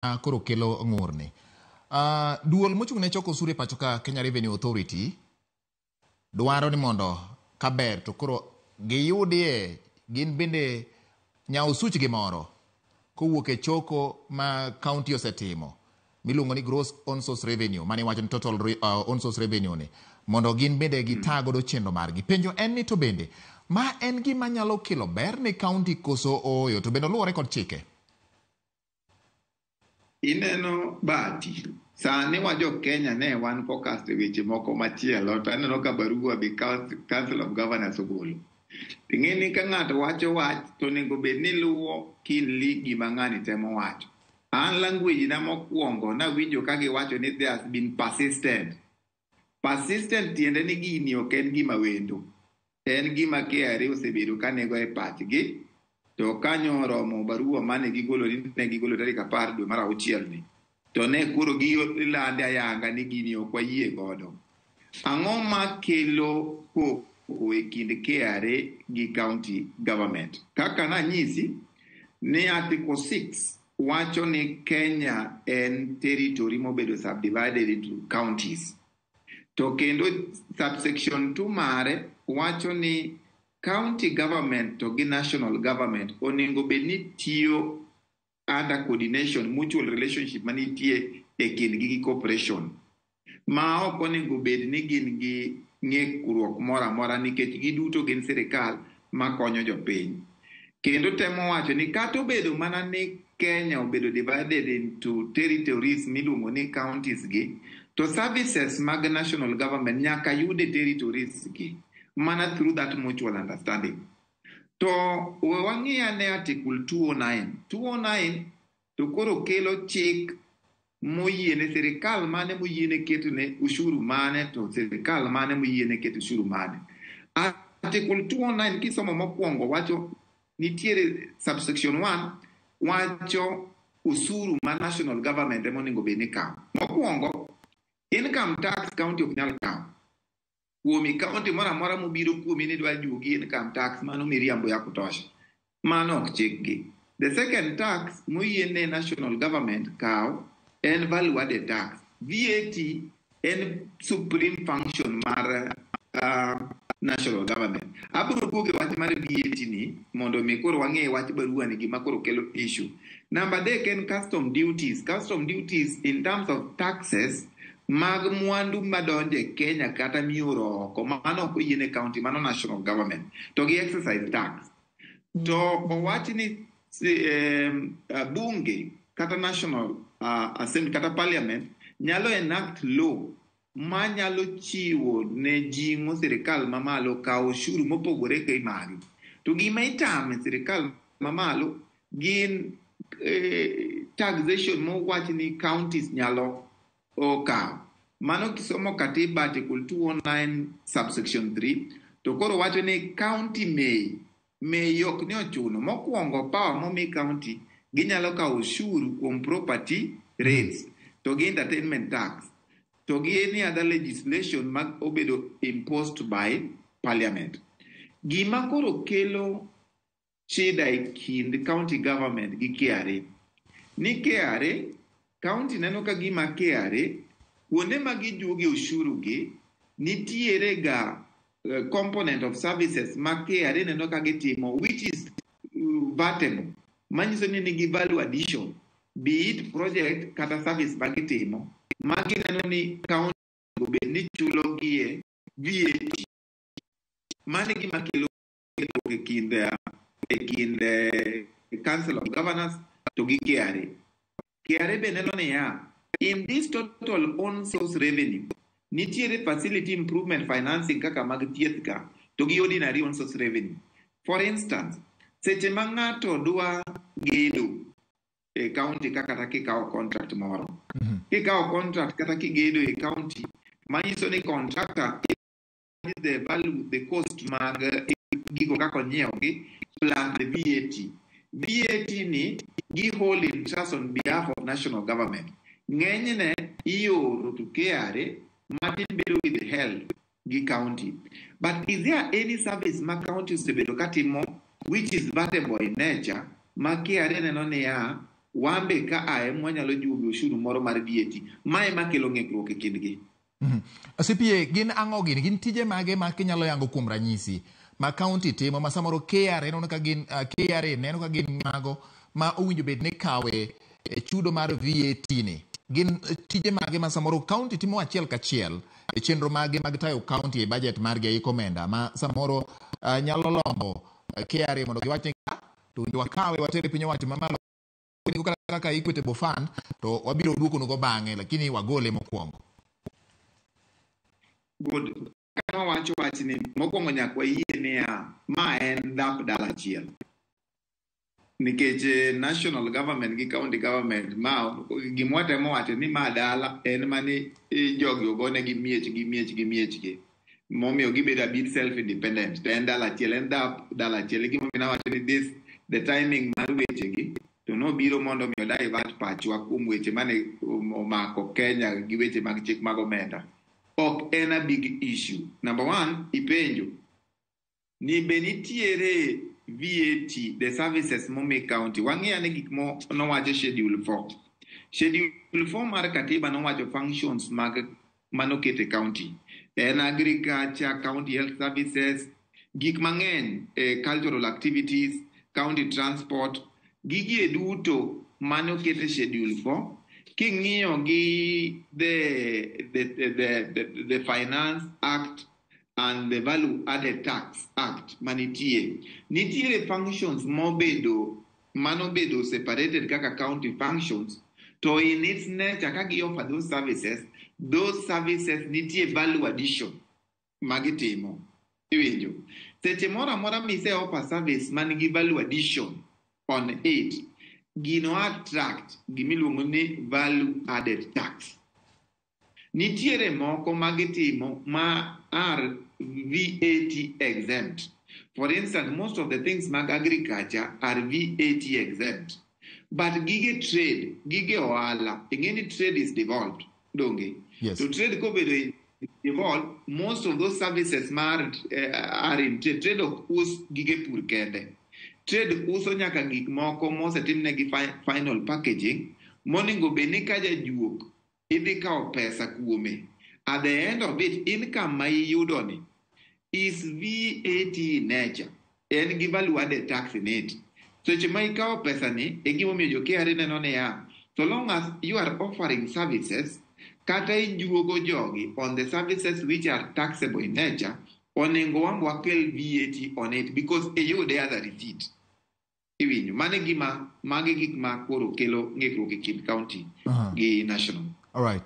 Koro kelo ng'urni. Duol mochung' ne choko osuru e pacho ka, Kenya Revenue Authority, dwaro ni mondo kaber to koro giyudie gin bende nyaosuchgi moro kowuok e choko ma county osetimo miluongo ni gross own source revenue, mane iwacho ni total own source revenue ni, mondo gin bende gita godo chenro margi. Penjo en ni to bende ma en gima nyalo kelo ber ne county koso ooyo, to bende oluwore kod chike? Ineno Bahati, sani wa jo Kenya ne wan focused e weche moko machielo, to aneno ka barua be Council of Governors ogolo. Ing'e ni ka ng'ato wacho wach to onego bed ni luwo keenly gima ng'ani temo wacho. An language na mokwongo nawinjo ka giwacho ni there has been persistent. Persistent tiende ni gini ok en gima wendo. En gima KRA osebedo ka nego e pachgi, to kanyo oromo barua mane gigolo ni ne gigolo tarik 10 dwe mar auchiel ni. To ne koro gilande ayanga ni gini ok wayie godo. Ang'o makelo koko e kind KRA gi county government? Kaka nanyisi ni Article 6 wacho ni Kenya en territory mobedo subdivided into counties. To kendo subsection 2 mare wacho ni county government to gi national government onego bed ni tiyo under coordination, mutual relationship manitie e kindgi gi cooperation. Ma ok onego bed ni gin gi ng'ikruok moro amora nikech giduto gin sirikal makonyo jopiny. Kendo temo wacho ni kata obedo mana ni Kenya obedo divided into territories miluongo ni counties gi, to services mag national government nyaka yud e territories gi mana through that mutual understanding. To we wang'i ane Article 209. 209 to koro kelo chik moyiene sirikal mane moyiene ketone ushuru mane, to sirikal mane moyiene keto ushuru mane. Article 209 kisomo mokwongo wacho nitiere subsection 1 wacho usuru ma national government ema onego bed ni kawo. Mokwongo, income tax county ok nyal kawo. Kuomi county moro amora mobiro kuomi ni dwa juogi income tax, mano miriambo ya kutosha. Mano ok chikgi. The second tax moyiene national government kawo en value added tax. VAT en supreme function mar national government. Abiro duogo e wach mar VAT ni mondo mi koro wang'e wach barua ni gima koro kelo issue. Namba 3 en custom duties. Custom duties in terms of taxes mag mwandu madonjo e Kenya kata mioro oko, mano ok oyiene county, mano national government. To gi excise tax. To owach ni bunge kata national assembly kata parliament nyalo enact law manyalo chiwo ne jing'o sirikal mamalo kawo ushuru mopogore gi magi. To gima itame sirikal mamalo gin taxation mowach ni counties nyalo okawo. Mano kisomo katiba Article 209 subsection 3 to koro wacho ni county may ok ni ochuno. Mokwongo power momi county ginyalo kawo ushuru kuom property rates to gi entertainment tax to gi any other legislation ma obedo imposed by parliament. Gima koro kelo shida e kind county government gi KRA ni KRA county neno ka gima KRA kuonde ma gijuoge ushuru gi nitiere ga component of services ma KRA neno ka gitimo which is vatable, manyiso ni nigi value addition, be it project kata service ma gitimo ma gineno ni county onego bed ni chulo gie VAT. Mano e gima kelo e kind Council of Governors to gi KRA. KRA be neno niya, in this total own source revenue, nitiere facility improvement financing kaka mag thieth ka, to gi ordinary own source revenue. For instance, seche ma ng'ato dwa gedo e county ka kata kikawo contract moro. Kikawo contract kata kigedo e county, manyiso ni contractor the value, the cost mag gigo kaka onyiewogi plus the VAT. VAT ni gi hold in trust on behalf of national government. Ng'enyne ioro to KRA, matin bedo with health gi county. But is there any service ma county osebedo katimo which is vatable in nature ma KRA neno niya Wan be ka ae mwanyalo juogo ushuru moro mar VAT. Ma ema kelo ng'ikruok e kindgi. CPA, gin ang'o gini? Gin tije mage ma kinyalo yango kuom ranyisi ma county timo ma samoro KRA neno ka gin KRA neno ka gin mago ma owinjo bed ni kawe e chudo mar VAT ni? Gin tije mage ma samoro county timo achiel kachiel e chenro mage mag tayo county e budget margi e omenda ma samoro nyalo lombo KRA mondo giwach ni to winjo wakawe watere piny owacho mamalo kaka Equitable Fund to wabiro duokonugo bang'e, lakini wagole mokwongo. Good. Ka wawacho wachni, mokwongo nyaka wayie niya, ma en dhap dala achiel. Nikech national government gi county government ma gima watemo wacho ni ma dala en mani jogi ogonegi miechgi miechgi miechgi. Momiyo gibedo a bit self independent. To en dala achiel, en dhap dala achiel. E gimomiyo nawacho ni this the timing mar wechegi to nobiro mondo mi divert pachwa kuom weche mane omako Kenya gi weche mag chik mag omenda. Ok en a big issue. Number one, ipenjo ni be nitiere VAT, the services momi county. Wang'iyo ane gik mo nowacho schedule 4. Schedule 4 mar katiba nowacho functions mag manoket e county. En agriculture, county health services, gik mang'eny, cultural activities, county transport, gigi e duto manoket e schedule 4. King'iyo gi the Finance Act and the Value Added Tax Act manitie, nitiere functions mobedo manobedo separated kaka county functions, to in its nature ka gi offer those services nitie value addition magitimo. Iwinjo? Seche moro amora mise offer service man gi value addition on it, gino attract gimiluongo ni value added tax. Nitiere moko magitimo ma are VAT exempt. For instance, most of the things mag agriculture are VAT exempt. But gige trade, gige ohala, ing'e ni trade is devolved, donge? Yes. To trade kobedo devolved, most of those services mar are in trade. Trade ok us gige pur kende. Trade uso nyaka gik moko mosetimnegi final packaging, monego bed ni ka jajuok idhi kawo pesa kuome. At the end of it, income ma iyudo ni is VAT in nature. En gi value added tax in it. Seche ma ikawo pesa ni, e gimomiyo jo KRA neno niya, so long as you are offering services, kata ijuogo jogi on the services which are taxable in nature, onego wan wakel VAT on it because iyude as a receipt. Iwinjo, mano e gima, magi gik ma koro kelo ng'ikruok e kind county gi national. All right.